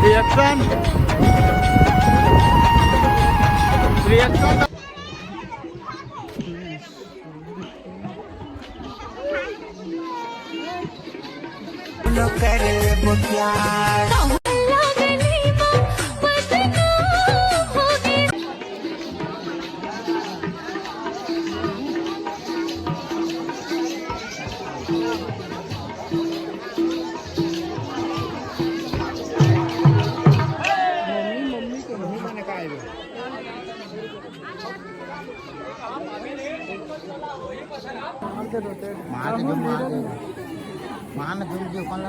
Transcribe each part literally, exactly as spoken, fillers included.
Reaction, reaction. मार दे, मार दे। मार ना, दूर जो कल।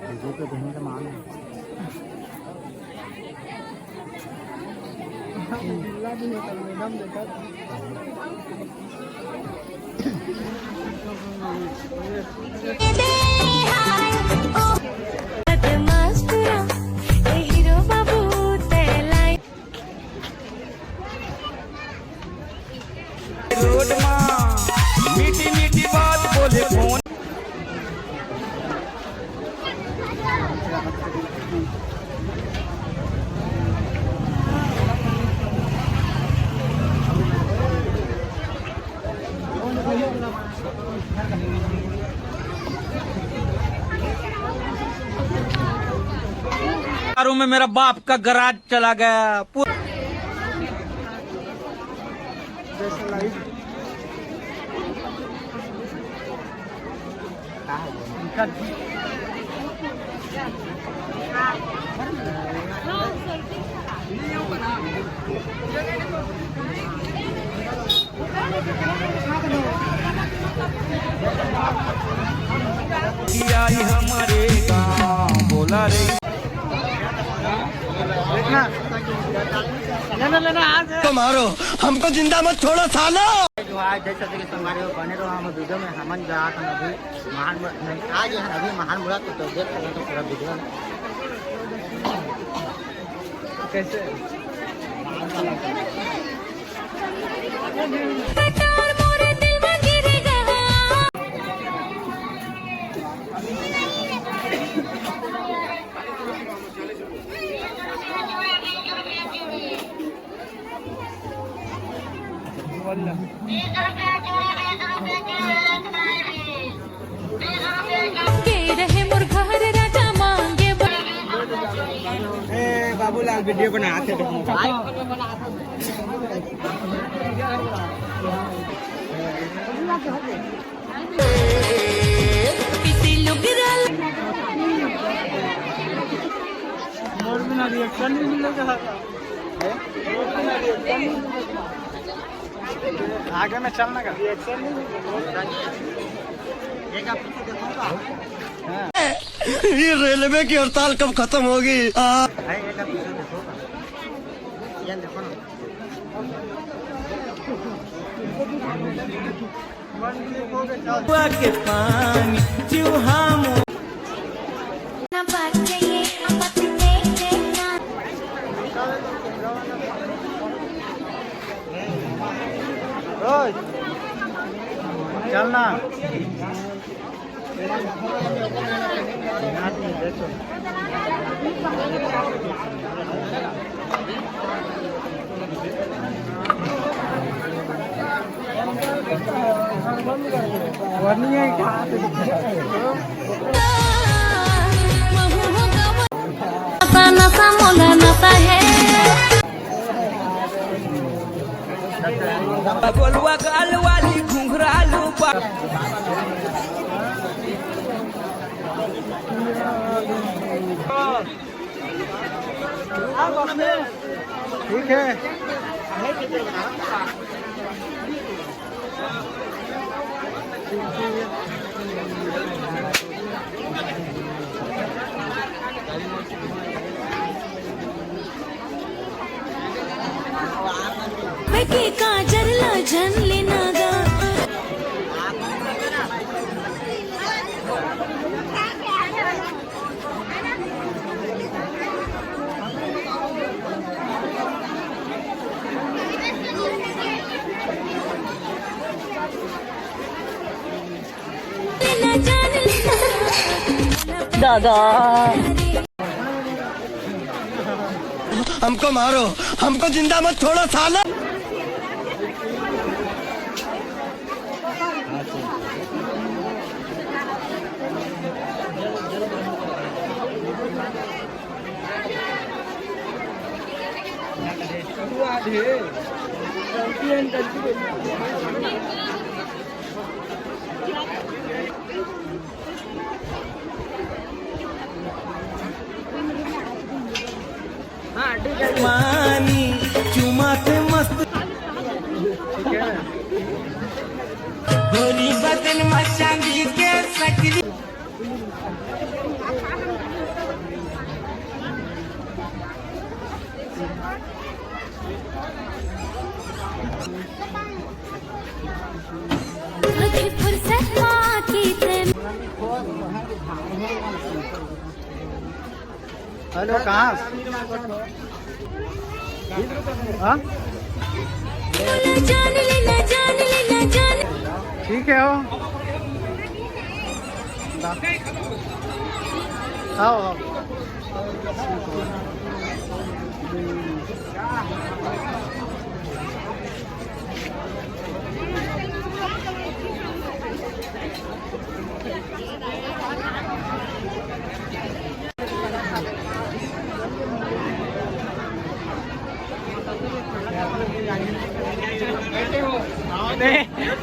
वीडियो पे देखेंगे तो मार। रोड मा मीठी मीठी बात बोले फोन। कारों में मेरा बाप का गराज चला गया। पूरा आई हमारे गाँव बोला रे। देखना, लेना, लेना, आज है। तो मारो, हमको जिंदा मत छोड़ो सालो। जो आज देख सकते कि संगवारी हो, बने रहो हम वीडियो में। हमन जात हन अभी महान मु-, नहीं, आज हन अभी महान मुड़ा, तो, तो देख सकते हो पूरा वीडियो में। कैसे? ए बाबूलाल, वीडियो बनाते हैं। मोर बिना रिएक्शन नहीं मिलेगा। आगे में चलना का? ये रेलवे की हड़ताल कब खत्म होगी? चलना। ठीक है। काजर ला झन लेना गा। दादा। हमको मारो, हमको जिंदा मत छोड़ो साला। मानी चुमा से मस्त। गोरी बदन में चांदी के सकली। कभी फुर्सत पाके प्रेम। हेलो, कहाँ? हाँ? जान लेना, जान लेना, जान। ठीक है, हो। आओ, आओ।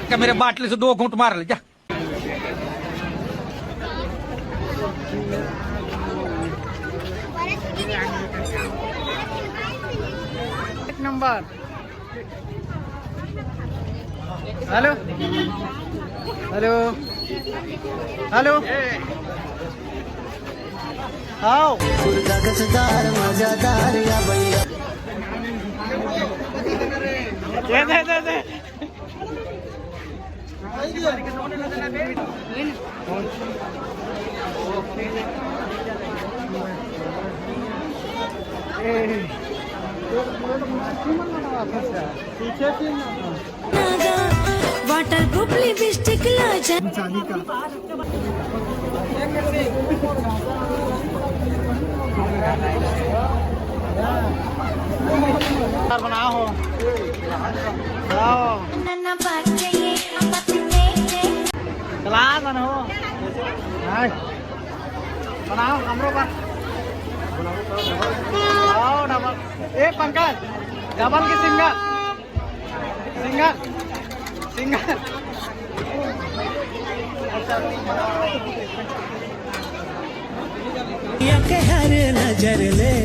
क्या मेरे बाटले से दो घूंट मार ले जा। एक नंबर। Hello, hello, hello. आओ। दे, दे, दे, दे। वाटर प्रूफ लिपस्टिक ला जा। बनाओ हो। बनाओ। चला बन हो। हाय। बनाओ हमरो पर। आओ डबल। ए पंकज, डबल की सिंगल? Single, single. के हर नजर ले।